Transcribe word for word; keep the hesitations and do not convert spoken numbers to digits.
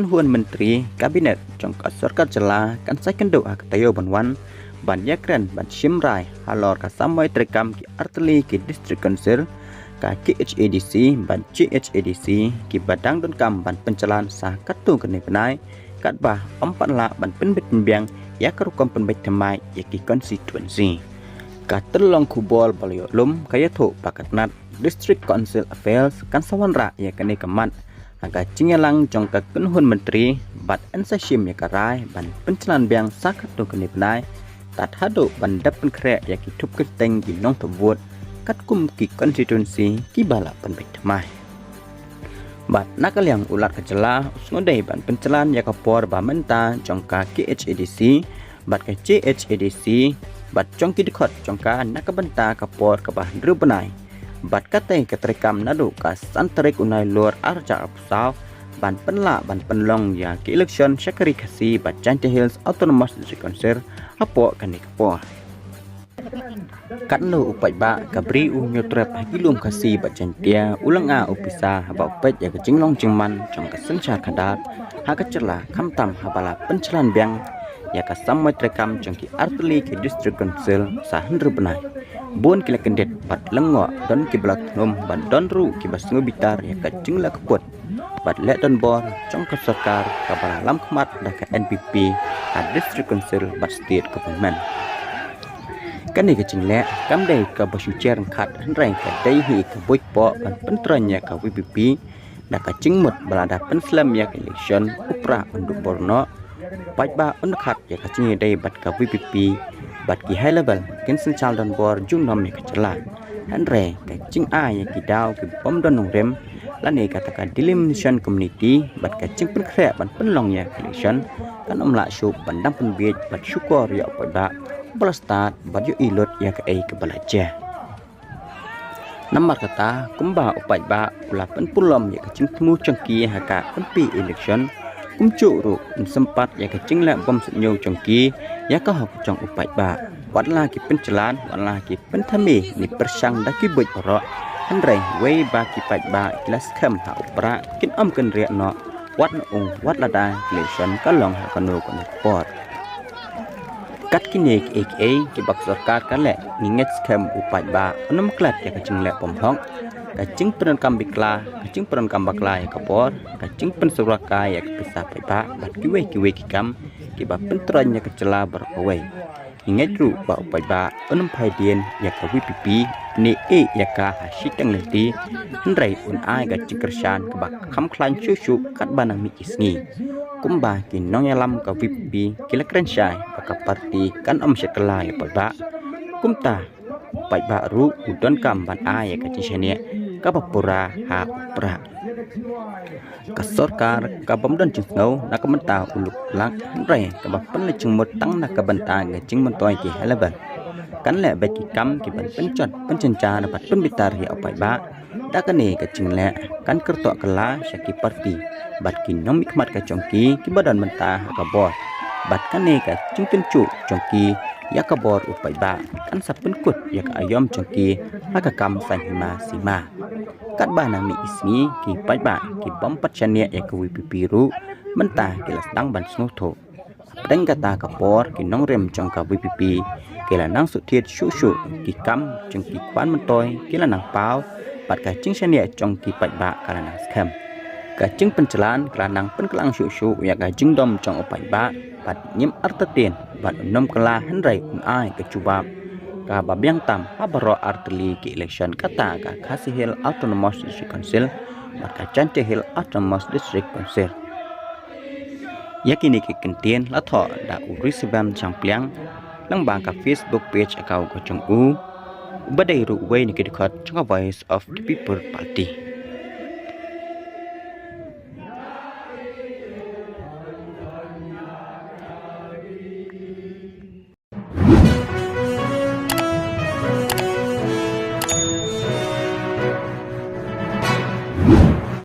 Hun Myntri Kabinet jong ka Sorkar Jylla kan sa kynduh ha ka taïew ban wan ban ïakren ban shim rai halor ka samoi treikam ki artylli ki District Council, ka K H A D C bad J H A D C, kiba dang donkam ban pynjlan sa katto katne bnai, katba ym pat lah ban pynbit pynbiang ïa ka rukom pynbeit thymmai ïa ki constituency. Ka tyllong khubor ba la ïoh lum ka ïathuh ba ka tnat District Council Affairs kan sa wanrah ïa kane ka mat ha ka jingïalang jong ka kynhun myntri bad yn sa shim ïa ka rai ban pynjlan biang sa katto katne bnai, tad haduh ban dep pynkhreh ïa ki thup kyrteng ki nongthup vote katkum ki constituency kiba la pynbeit thymmai. Bad na ka liang u Lat ka Jylla u sngewdei ban pynjlan ïa ka por ba mynta jong ka K H A D C bad ka J H A D C bad jong ki dkhot jong ka na ka bynta ka por kaba hynriew bnai. Bad katei ka treikam naduh ka san tarik u Naiïalor arhajar arphew saw ban pynlah ban pynlong ïa ki election sha ka Ri Khasi bad Jaintia Hills Autonomous District Council hapoh kane ka por. Katno u paidbah ka bri u ñiewtrep ha ki lum Khasi bad Jaintia u la nga u pisa haba u peit ïa ka jinglong jingman jong ka synshar khadar ha ka jylla, khamtam haba la pynjlan biang ïa ka samoi treikam jong ki artylli ki District Council sa hynriew bnai. Bun ki la kyndit bad lyngngoh, don kiba la thnum bad don ruh kiba sngewbitar ïa ka jingleh kput bad leh donbor jong ka sorkar kaba la lam khmat da ka N P P ha District Council bad State Government. Kane ka jingleh kam dei kaba shu jer ryngkat, hynrei ka dei hi ka buit poh ban pyntroiñ ïa ka V P P da ka jingmut ba lada pynslem ïa ka election u Prah un duh bor noh, paidbah un khat ïa ka jingïadei bad ka V P P bad ki high level kin synshar donbor junom ïa ka jylla. Hynrei ka jingai ïa ki daw ki bym don nongrim lane kata ka delimitation community bad ka jingpynkhreh ban pynlong ïa ka election kan ym lah shuh ban dang pynbiej bad shukor ïa u paidbah ba la stad bad ïohi lut ïa kaei kaba la jia. Namar kata, kumba u paidbah u la pynpulom ïa ka jingthmu jong ki ha ka M P election, kumjuh ruh un sympat ïa ka jingleh bym sngewthuh jong ki ïa ka hok jong u paidbah. Wat la ki pynjlan, wat la ki pynthame ne pyrshang da ki buit baroh, hynrei wei ba ki paidbah ki la skhem ha u Prah kin ym kynriah noh, wat na ung wat lada election ka long ha kano kano ka por. Kat kine kiei kiei kiba ka sorkar ka leh, ngi ngeit skhem u paidbah un ym klet ïa ka jingleh bym hok, ka jingpyndonkam bakla, ka jingpyndonkam bakla ïa ka bor, ka jingpynsawa kai ïa ka pisa paidbah bad kiwei kiwei ki kam kiba pyntroiñ ïa ka jylla baroh kawei. Ngi ngeit ruh ba u paidbah un ym phai dien ïa ka V P P ne ïeh ïa ka ha shiteng lynti, hynrei un ai ka jingkyrshan kaba kham khlaiñ shuh shuh katba nang mih ki sngi. Kumba ki nongïalam ka V P P ki la kren shai ba ka party kan ym shet kylla ïa u paidbah, kumta u paidbah ruh u donkam ban ai ïa ka jingshaniah kaba pura ha u Prah. Ka sorkar ka bym don jingsngew na ka bynta u lok u lak, hynrei kaba pynleit jingmut tang na ka bynta ka jingmyntoi ki high level. Kan leh beit ki kam kiban pynjot pynjynjar bad pynbitar ïa u paidbah. Da kane ka jingleh kan kyrthuh kylla sha ki party bad ki nongmihkhmat ka jong ki kiba don mynta ha ka bor. Bad kane ka jingtynjuh jong ki ïa ka bor u paidbah kan sa pynkut ïa ka aïom jong ki ha ka kam saiñ hima sima. Katba nang mih ki sngi, ki paidbah ki bym pat shaniah ïa ka V P P ruh mynta ki la sdang ban sngewthuh. Hapdeng kata ka por, ki nongrim jong ka V P P ki la nang shu thied shuh shuh, ki kam jong ki kwah myntoi ki la nang paw, bad ka jingshaniah jong ki paidbah ka la nang skhem. Ka jingpynjlan ka la nang pynkylla shuh shuh ïa ka jingdom jong u paidbah, bad ngim artatien bad un ym kylla, hynrei un ai ka jubab kaba biang tam ha baroh artylli ki election, kata ka Khasi Hills Autonomous District Council bad ka Jaintia Hills Autonomous District Council. Ïa kine ki kyntien la thoh da u Risibam Shangpliang lyngba ka Facebook page account ka jong u, uba dei ruh uwei na ki dkhot jong ka Voice of the People Party.